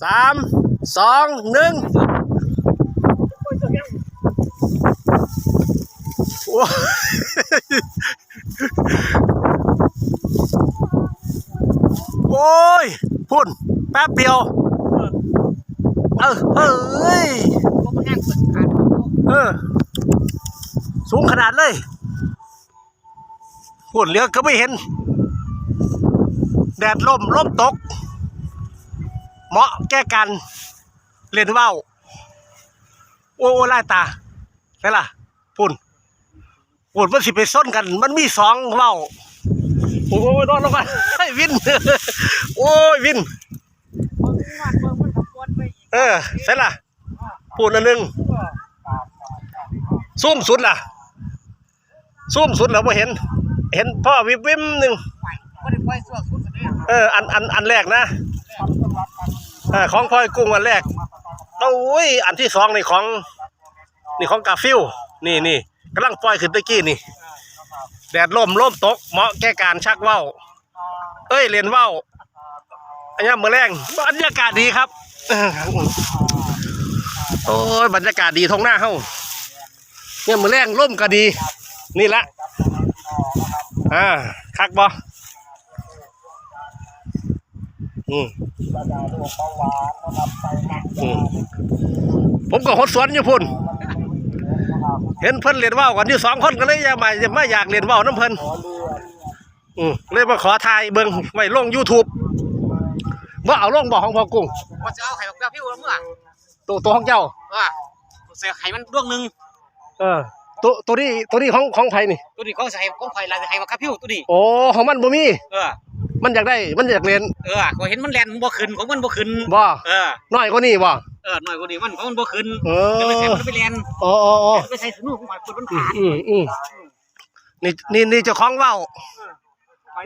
ສາມ ສອງ ໜຶ່ງ ໂອ້ຍ ໂອ້ຍ ພຸ້ນ ແປັບດຽວ ເອີ ເອີ ເອີ ບໍ່ແຮງເກີນຄາດ ເອີ ສູງຂະໜາດເລີຍ. ພຸ້ນ ເຫຼືອກກໍບໍ່ເຫັນ ແດດລົມ ລົມຕົກ ເໝາະແກ່ການຫຼິ້ນເວົ້າ. ໂອ້ ໂອ້ ຫຼາຍຕາ ໃສລະ? ພຸ້ນ ພຸ້ນ ມັນຊິໄປຊົນກັນ ມັນມີສອງເວົ້າ. ໂອ້ຍ ນອນລົງກ່ອນ ວິນ ໂອ້ຍ ວິນ ເອີ ໃສລະ? ພຸ້ນອັນໜຶ່ງ ຊູມສຸດລະ ຊູມສຸດແລ້ວບໍ່ເຫັນ ເຫັນພໍວິບໆໜຶ່ງ ບໍ່ໄດ້ປ່ອຍຊົ່ວສຸດເດ້ ເອີ ອັນ ອັນ ອັນແລກນະ ເອີ ຂອງພອຍກຸ້ງອັນແລກ. ໂອ້ຍ ອັນທີສອງນີ້ຂອງ ນີ້ຂອງກາຟິວ ນີ້ ນີ້ ກຳລັງປ່ອຍຂຶ້ນຕະກີ້ນີ້ ແດດລົມ ລົມຕົກ ເໝາະແກ່ການຊັກເວົ້າ ເອີຍ ເລ່ນເວົ້າ ຍາມມື້ແລງ ບັນຍາກາດດີຄັບ. ໂອ້ຍ ບັນຍາກາດດີທົ່ງນາເຮົາ ຍາມມື້ແລງລົມກໍດີ ນີ້ລະ ອ່າ ຄັກບໍ່? ອືມ ອືມ ຜົມກໍຫົດສວນຢູ່ພຸ້ນ ເຫັນເພິ່ນເລ່ນເວົ້າກັນຢູ່ສອງຄົນ ກໍເລີຍຢາກມາ ມາຢາກເລ່ນເວົ້ານຳເພິ່ນ. ອືມ ເລີຍມາຂໍຖ່າຍເບິ່ງໄວ້ລົງຢູທູບ. ບໍ່ເອົາລົງບໍ່ຂອງພໍ່ກຸ້ງ? ວ່າຊິເອົາໃຫ້ບັກກາຟິວເມືອ ໂຕ ໂຕຂອງເຈົ້າ? ເອີ ໃຫ້ມັນດວງໜຶ່ງ. ເອີ ໂຕ ໂຕນີ້ ໂຕນີ້ຂອງ ຂອງໃຜນີ້? ໂຕນີ້ຂອງໃຜ? ຂອງຂ້ອຍລະ ໃຫ້ບັກກາຟິວໂຕນີ້. ໂອ້ ຂອງມັນບໍ່ມີ? ເອີ ມັນຢາກໄດ້ ມັນຢາກເລ່ນ. ເອີ ຂ້ອຍເຫັນມັນແລ່ນບໍ່ຂຶ້ນ ຂອງມັນບໍ່ຂຶ້ນ. ບໍ່? ເອີ ນ້ອຍກວ່ານີ້ບໍ່? ເອີ ນ້ອຍກວ່ານີ້ ມັນ ຂອງມັນບໍ່ຂຶ້ນ. ເອີ ກໍເລີຍໃຫ້ມັນໄປແລ່ນ. ອໍ ອໍ ອໍ ໄປໃສ່ສະໜູກ ຂ້ອຍເປີດມັນຂາດ. ອືມ ອືມ ອືມ ນີ້ ນີ້ ນີ້ເຈົ້າຂອງເວົ້າ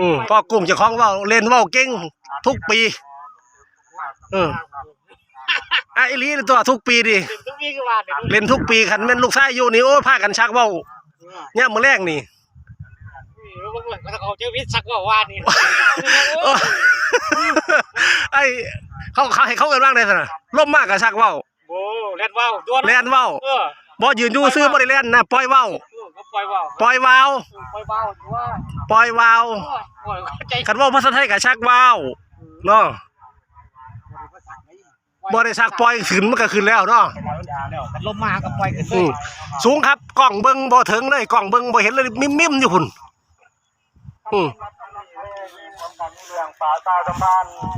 ອືມ ພໍ່ກຸ້ງເຈົ້າຂອງເວົ້າ ເລ່ນເວົ້າເກັ່ງທຸກປີ. ເອີ ອາ ອີ່ຫຼີຕົວະ ທຸກປີນີ້ ເຫຼັ້ນທຸກປີຄືວ່ານີ້ ເຫຼັ້ນທຸກປີ. ຄັນແມ່ນລູກຊາຍຢູ່ນີ້ ໂອ້ ພາກັນຊັກເວົ້າ ເອີ ຍາມມື້ແລງນີ້ ເອີ ເຂົາເຈົ້າວິດຊັກເວົ້າວ່ານີ້ ໂອ້ ໄອ້ ເຂົາ ເຂົາ ໃຫ້ເຂົາເອີ້ນວ່າໃດຊັ້ນນະ? ລົມມາກໍຊັກເວົ້າ. ໂອ້ ແລ່ນວາວ ແລ່ນວາວ. ເອີ ບໍ່ ຢືນຢູ່ຊື່ບໍ່ໄດ້ແລ່ນນະ ປ່ອຍວາວ. ເອີ ກໍປ່ອຍວາວ ປ່ອຍວາວ ເອີ ປ່ອຍວາວ ວ່າ ປ່ອຍວາວ. ໂອ້ຍ ຄັນເວົ້າພາສາໄທກໍຊັກວາວ ອືມ ເນາະ ບໍ່ໄດ້ຊັກ ປ່ອຍຂຶ້ນ ມັນກໍຂຶ້ນແລ້ວເນາະ. ຄັນລົມມາກໍປ່ອຍຂຶ້ນເລີຍ. ອືມ ສູງຄັບ ກ້ອງເບິ່ງບໍ່ເຖິງເລີຍ ກ້ອງເບິ່ງບໍ່ເຫັນເລີຍ ມິມໆຢູ່ພຸ້ນ. ອືມ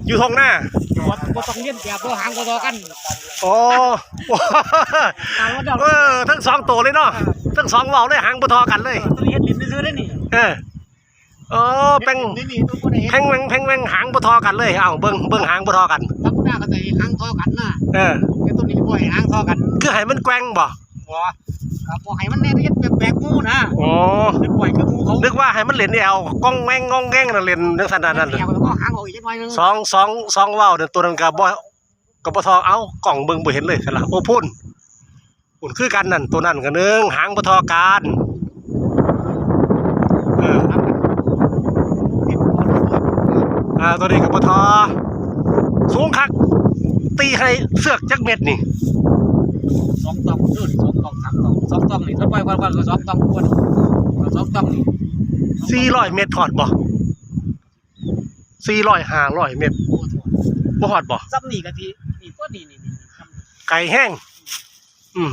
ຢູ່ທົ່ງນາ ບໍ່ ບໍ່ຕ້ອງລຽນແບບ ບໍ່ ຫາງບໍ່ທໍ່ກັນ. ອໍ ເອີ ທັງສອງໂຕເລີຍເນາະ ເອີ ທັງສອງເວົ້າເລີຍ ຫາງບໍ່ທໍ່ກັນເລີຍ. ເອີ ໂຕນີ້ເຮັດຫຼິ້ນຊື່ໆເດ້ນີ້. ເອີ ໂອ້ ແພງ ແພງແວ່ງ ແພງແວ່ງ ຫາງບໍ່ທໍ່ກັນເລີຍ. ເອົ້າ ເບິ່ງ ເບິ່ງຫາງບໍ່ທໍ່ກັນ. ທຳມະດາກໍຈະໃຫ້ຫາງທໍ່ກັນນະ. ເອີ ແຕ່ໂຕນີ້ບໍ່ໃຫ້ຫາງທໍ່ກັນ ຄືໃຫ້ມັນແກວ່ງບໍ່? ບໍ່ ກໍບໍ່ໃຫ້ມັນເຮັດແບບ ແບບໝູ່ນະ. ອໍ ເປັນປ່ອຍຄືໝູ່ເຂົາ. ນຶກວ່າໃຫ້ມັນເຫຼັ້ນແອວ ກ້ອງແວງ ກ້ອງແວງນະ ເຫຼັ້ນຈັ່ງຊັ້ນນະ. ແມ່ນແອວກໍເອົາຫາງອອກອີກຈັກໜ້ອຍໜຶ່ງ. ສອງ ສອງ ສອງເວົ້ານັ້ນ ໂຕນັ້ນກໍບໍ່ ກໍບໍ່ທໍ່. ເອົ້າ ກ້ອງເບິ່ງບໍ່ເຫັນເລີຍຊັ້ນລະ. ໂອ້ ພຸ້ນ ພຸ້ນຄືກັນນັ້ນ ໂຕນັ້ນກໍໜຶ່ງ ຫາງບໍ່ທໍ່ກັນ. ເອີ ອ່າ ໂຕນີ້ກໍບໍ່ທໍ່. ສູງຄັກ ຕີໃຫ້ເຊືອກຈັກເມັດນີ້? ສອງຕ່ອງເດີ ສອງຕ່ອງ ສາມຕ່ອງ ສອງຕ່ອງນີ້ ຖ້າປ່ອຍ ປ່ອຍ ປ່ອຍ ກໍສອງຕ່ອງກວ່າ ສອງຕ່ອງນີ້. ສີ່ຮ້ອຍເມັດຮອດບໍ່? ສີ່ຮ້ອຍ ຫ້າຮ້ອຍເມັດ ບໍ່ຮອດ ບໍ່ຮອດບໍ່? ສ່ຳນີ້ກໍຊິ ນີ້ຕົວນີ້ ນີ້ ນີ້ ນີ້ ໄກແຮງ. ອືມ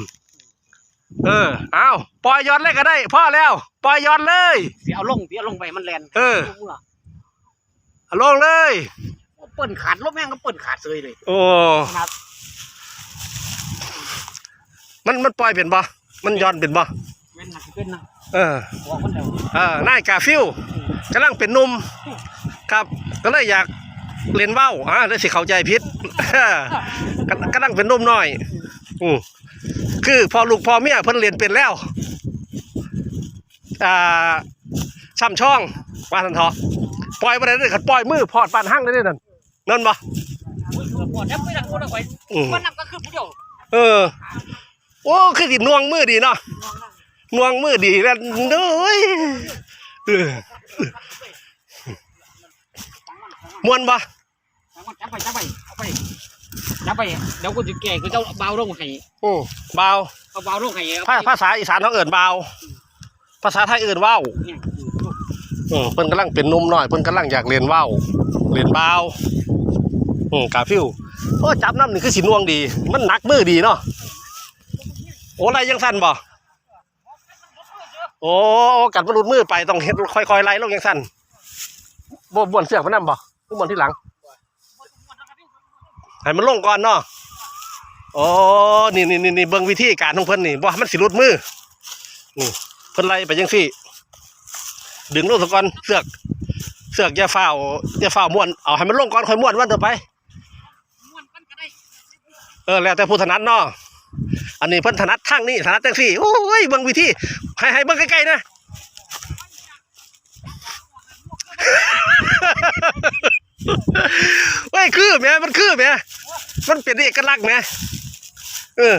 ເອີ ເອົາ ປ່ອຍຢ່ອນເລີຍກໍໄດ້ ພໍແລ້ວ ປ່ອຍຢ່ອນເລີຍ. ຊິເອົາລົງ ຊິເອົາລົງໄປໃຫ້ມັນແລ່ນ. ເອີ ເອົາລົງເລີຍ. ເປີ້ນຂາດ ລົມແຮງກໍເປີ້ນຂາດເສີຍເລີຍ. ໂອ້ ຂະໜາດ ມັນ ມັນປ່ອຍເປັນບໍ່? ມັນຢ່ອນເປັນບໍ່? ເປັນນະ ເປັນນະ. ເອີ ບອກມັນແລ້ວ ເອີ ນາຍກາຟິວ ອືມ ກຳລັງເປັນໜຸ່ມ ອືມ ຄັບ ກໍເລີຍຢາກຫຼິ້ນເວົ້າ ອ່າ ເລີຍຊິເຂົ້າໃຈຜິດ ກຳ ກຳລັງເປັນໜຸ່ມນ້ອຍ. ອືມ ຄືພໍ່ລູກພໍ່ເມຍເພິ່ນຫຼິ້ນເປັນແລ້ວ ອ່າ ຊ່ຳຊອງ ວ່າຊັ້ນເຖາະ. ປ່ອຍບໍ່ໄດ້ເດ້ ຄັນປ່ອຍມືພອດບາດຮັງເດ້ນັ້ນ ແມ່ນບໍ່? ອືມ ເອີ ໂອ້ ຄືຊິໜ່ວງມືດີເນາະ ໜ່ວງມືດີແລ້ວເດີຍ. ເອີ ມ່ວນບໍ່? ຈັບໄປ ຈັບໄປ ເອົາໄປ. ເອົາໄປ ດຽວກູຊິແກ້ ຄືເຈົ້າບ່າວລົງໃຫ້. ອື ບ່າວ ເອົາບ່າວລົງໃຫ້ ພາ ພາສາອີສານເຮົາເອີ້ນບ່າວ ພາສາໄທເອີ້ນເວົ້າ. ອື ເພິ່ນກຳລັງເປັນໜຸ່ມນ້ອຍ ເພິ່ນກຳລັງຢາກເລ່ນເວົ້າ ເລ່ນບ່າວ. ອື ກາຟິວ ໂອ້ ຈັບນຳນີ້ຄືຊິໜ່ວງດີ ມັນໜັກມືດີເນາະ. ໂອ້ ໄລ່ຈັ່ງຊັ້ນບໍ່? ໂອ້ ກັນບໍ່ຫຼຸດມືໄປ ຕ້ອງເຮັດຄ່ອຍໆໄລ່ລົງຈັ່ງຊັ້ນ. ບໍ່ມ້ວນເຊືອກໄປນຳບໍ່ ຫຼືມ້ວນທີຫຼັງ? ໃຫ້ມັນລົງກ່ອນເນາະ. ໂອ້ ນີ້ໆໆ ເບິ່ງວິທີການຂອງເພິ່ນນີ້ ບໍ່ ມັນຊິຫຼຸດມື. ນີ້ ເພິ່ນໄລ່ໄປຈັ່ງຊີ້ ດຶງລົງຊະກ່ອນ ເຊືອກ ເຊືອກຢ່າຟ້າວ ຢ່າຟ້າວມ້ວນ ເອົາໃຫ້ມັນລົງກ່ອນ ຄ່ອຍມ້ວນມັນຕໍ່ໄປ. ເອີ ແລ້ວແຕ່ຜູ້ຖະໜັດເນາະ. ອັນນີ້ເພິ່ນຖະໜັດທາງນີ້ ຖະໜັດຈັ່ງຊີ້. ໂອ້ຍ ເບິ່ງວິທີ ໃຫ້ ໃຫ້ເບິ່ງໃກ້ໆນະ. ເອີຍ ຄືແໝ ມັນຄືແໝ ມັນເປັນເອກະລັກແໝ. ເອີ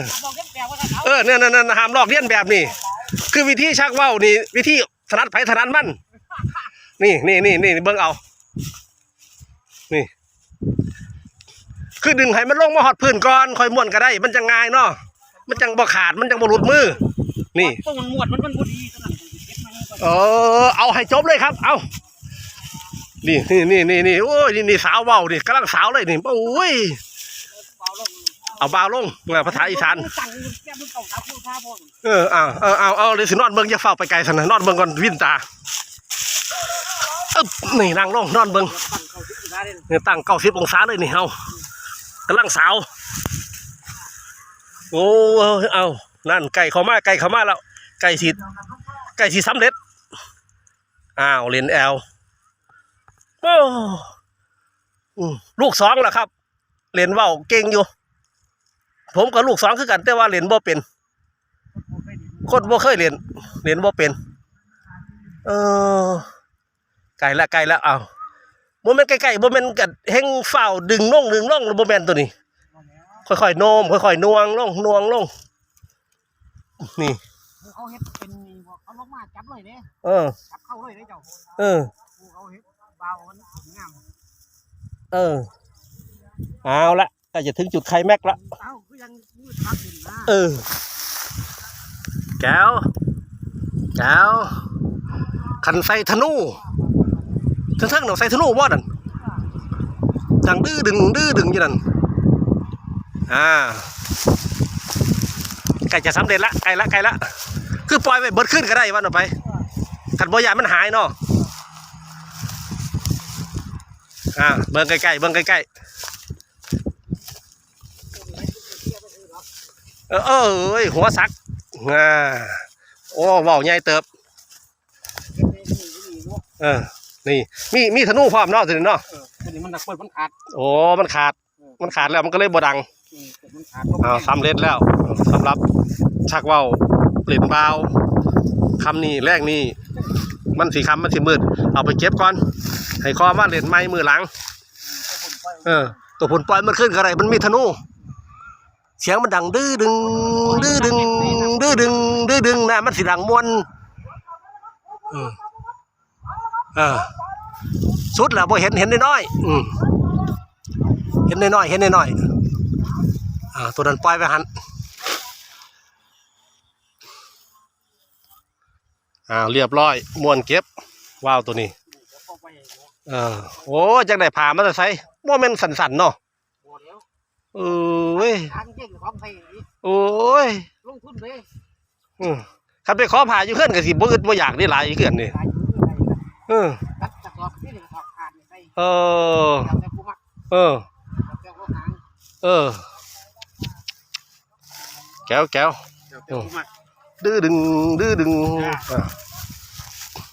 ເອີ ນັ້ນໆ ຫ້າມລອກລຽນແບບນີ້ ຄືວິທີຊັກເວົ້ານີ້ ວິທີຖະໜັດໃຜຖະໜັດມັນ. ນີ້ໆໆ ເບິ່ງເອົາ ນີ້ ຄືດຶງໃຫ້ມັນລົງມາຮອດພື້ນກ່ອນ ຄ່ອຍມ້ວນກໍໄດ້ ມັນຈັ່ງງ່າຍເນາະ ມັນຈັ່ງບໍ່ຂາດ ມັນຈັ່ງບໍ່ຫຼຸດມື. ນີ້ ເອີ ເອົາໃຫ້ຈົບເລີຍຄັບ ເອົາ ນີ້ໆໆໆ ໂອ້ຍ ນີ້ໆ ສາວເວົ້ານີ້ ກຳລັງສາວເລີຍນີ້ ໂອ້ຍ ເອົາບ່າວລົງ ເອີ ພາສາອີສານ. ເອີ ເອົາ ເອົາ ເອົາ ເອົາ ດຽວຊິນອນເບິ່ງ ຢ່າຟ້າວໄປໄກຊັ້ນນະ ນອນເບິ່ງກ່ອນ ວິນຕາ. ອຶບ ນີ້ ນັ່ງລົງ ນອນເບິ່ງ ນີ້ ຕັ້ງເກົ້າສິບອົງສາເລີຍນີ້ ເຮົາກຳລັງສາວ. ໂອ້ ເອົາ ນັ້ນ ໃກ້ເຂົ້າມາ ໃກ້ເຂົ້າມາແລ້ວ ໃກ້ຊິ ໃກ້ຊິສຳເລັດ. ອ້າວ ເຫຼັ້ນແອວ ໂອ້ ອື ລູກສອງແລ້ວຄັບ. ເຫຼັ້ນເວົ້າເກັ່ງຢູ່ ຜົມກໍລູກສອງຄືກັນ ແຕ່ວ່າເຫຼັ້ນບໍ່ເປັນ ຄົນບໍ່ເຄີຍເຫຼັ້ນ ເຫຼັ້ນບໍ່ເປັນ. ເອີ ໃກ້ລະ ໃກ້ລະ ອ້າວ ບໍ່ແມ່ນໃກ້ໆ ບໍ່ແມ່ນກະເຮັງຟ້າວດຶງລົງ ດຶງລົງ ບໍ່ແມ່ນໂຕນີ້ ຄ່ອຍໆໂນ້ມ ຄ່ອຍໆໜ່ວງລົງ ໜ່ວງລົງ. ນີ້ ເຂົາເຮັດເປັນນີ້ບໍ່ ເຂົາລົງມາຈັບເລີຍເດ້. ເອີ ຈັບເຂົ້າເລີຍເດ້ເຈົ້າ. ເອີ ຜູ້ເຂົາເຮັດບ່າວມັນງາມ. ເອີ ເອົາລະ ໃກ້ຈະເຖິງຈຸດໄຄແມັກລະ. ເອົ້າ ຄືຍັງມືພັບຢູ່ນະ. ເອີ ແກ້ວ ແກ້ວ ຄັນໃສ່ທະນູ ເທິງໆ ໃສ່ທະນູບໍ່ນັ້ນ ດັງດື້ດຶງ ດື້ດຶງຢູ່ນັ້ນ. ອ່າ ໃກ້ຈະສຳເລັດລະ ໃກ້ລະ ໃກ້ລະ ຄືປ່ອຍໄວ້ເບິດຄືນກໍໄດ້ ວ່າອອກໄປ ຄັນບໍ່ຢ້ານມັນຫາຍເນາະ. ອ່າ ເບິ່ງໃກ້ໆ ເບິ່ງໃກ້ໆ ເອີ ເອີຍ ຫົວສັກ ອ່າ ໂອ້ ເວົ້າໃຫຍ່ເຕີບ. ເອີ ນີ້ ມີ ມີທະນູພ້ອມເນາະ ໂຕນີ້ເນາະ. ເອີ ໂຕນີ້ມັນໜັກ ມັນຂາດ. ໂອ້ ມັນຂາດ ເອີ ມັນຂາດແລ້ວ ມັນກໍເລີຍບໍ່ດັງ. ເອີ ມັນຂາດ ເອົາ ສຳເລັດແລ້ວ ສຳລັບຊັກເວົ້າເຫຼັ້ນບ່າວ. ຄ່ຳນີ້ ແລງນີ້ ມັນຊິຄ່ຳ ມັນຊິມືດ ເອົາໄປເກັບກ່ອນ ໃຫ້ເຂົາມາເຫຼັ້ນໃໝ່ມື້ຫຼັງ. ເອີ ໂຕພຸ້ນປ່ອຍມັນຄືນກໍໄດ້ ມັນມີທະນູ. ສຽງມັນດັງ ດື້ດຶງ ດື້ດຶງ ດື້ດຶງ ດື້ດຶງນະ ມັນຊິດັງມ່ວນ. ເອີ ເອີ ສຸດແລ້ວ ບໍ່ເຫັນ ເຫັນນ້ອຍໆ ອືມ ເຫັນນ້ອຍໆ ເຫັນນ້ອຍໆ. ອ່າ ໂຕນັ້ນປ່ອຍໄວ້ຫັ້ນ. ອ່າ ລຽບຮ້ອຍ ມ່ວນເກັບ ວ້າວ ໂຕນີ້. ເອີ ໂອ້ ຈັກໄດ້ຜ້າມາແຕ່ໃສ ບໍ່ແມ່ນສັ້ນໆເນາະ. ບໍ່ແລ້ວ ເອີຍ ທາງເກັ່ງຂອງໄທນີ້ ໂອ້ຍ ລົງທຶນເດ້. ອື ຄັນໄປຂໍຜ້າຢູ່ເຮືອນກໍຊິບໍ່ອຶດບໍ່ຢາກເດ້ ຫຼາຍຢູ່ເຮືອນນີ້. ເອີ ກະສອບນີ້ ກະສອບຜ້ານີ້ໃສ່. ເອີ ແລ້ວແຕ່ຜູ້ມັກ. ເອີ ແລ້ວແຕ່ຫົວຫາງ. ເອີ ແກ້ວ ແກ້ວ ແລ້ວແຕ່ຜູ້ມັກ. ດື້ດຶງ ດື້ດຶງ ອ່າ ອ່າ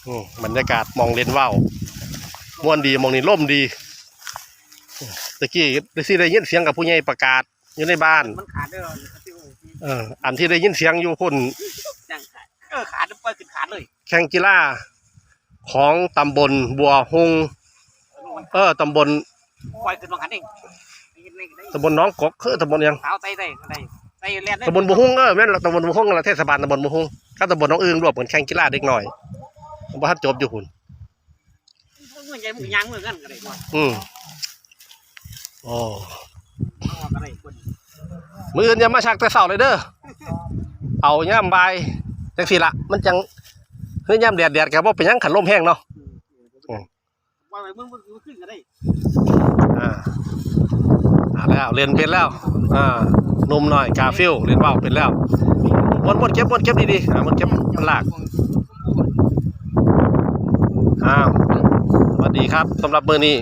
ອືມ ບັນຍາກາດໝ່ອງເຫຼັ້ນວ່າວ ມ່ວນດີ ໝ່ອງນີ້ລົມດີ. ຕະກີ້ຊິໄດ້ຍິນສຽງກັບຜູ້ໃຫຍ່ປະກາດຢູ່ໃນບ້ານ ມັນຂາດເດີ. ເອີ ອັນທີ່ໄດ້ຍິນສຽງຢູ່ພຸ້ນ ເອີ ຂາດ ປ່ອຍຂຶ້ນຂາດເລີຍ. ແຂ່ງກິລາຂອງຕຳບົນບົວຮຸ່ງ ເອີ ຕຳບົນ ປ່ອຍຂຶ້ນວ່າຫັ້ນເອງ ຕຳບົນໜອງກົກ ເອີ ຕຳບົນຫຍັງ ສາວໃສ່ໄດ້ກໍໄດ້ ໃສ່ແລ່ນເລີຍ ຕຳບົນບົວຮຸ່ງ. ເອີ ແມ່ນລະ ຕຳບົນບົວຮຸ່ງລະ ເທດສະບານຕຳບົນບົວຮຸ່ງກັບຕຳບົນໜອງອຶ່ງ ລວມກັນແຂ່ງກິລາເດັກນ້ອຍ ບໍ່ທັນຈົບຢູ່ພຸ້ນ. ເມືອໃຫຍ່ ເມືອຫຍັງ ເມືອນັ້ນກໍໄດ້. ອືມ ໂອ້ ເອົາກໍໄດ້ຄົນ ມື້ອື່ນຢ່າມາຊັກແຕ່ເຊົ້າເລີຍເດີ ເອົາຍາມບ່າຍຈັ່ງຊີ້ລະ ມັນຈັ່ງ ຄືຍາມແດດໆ ກໍບໍ່ເປັນຫຍັງ ຄັນລົມແຮງເນາະ. ອືມ ວ່າໄວ້ເບິ່ງ ເບິ່ງຄືນກໍໄດ້. ອ່າ ອ່າ ແລ້ວ ເລ່ນເປັນແລ້ວ ອ່າ ໜຸ່ມນ້ອຍກາຟິວ ເລ່ນວ່າວເປັນແລ້ວ. ມ່ວນໆ ເກັບ ມ່ວນເກັບດີໆ ອ່າ ມ່ວນເກັບ ມັນລາກ. ອ້າວ ສະຫວັດດີຄັບ ສຳລັບມື້ນີ້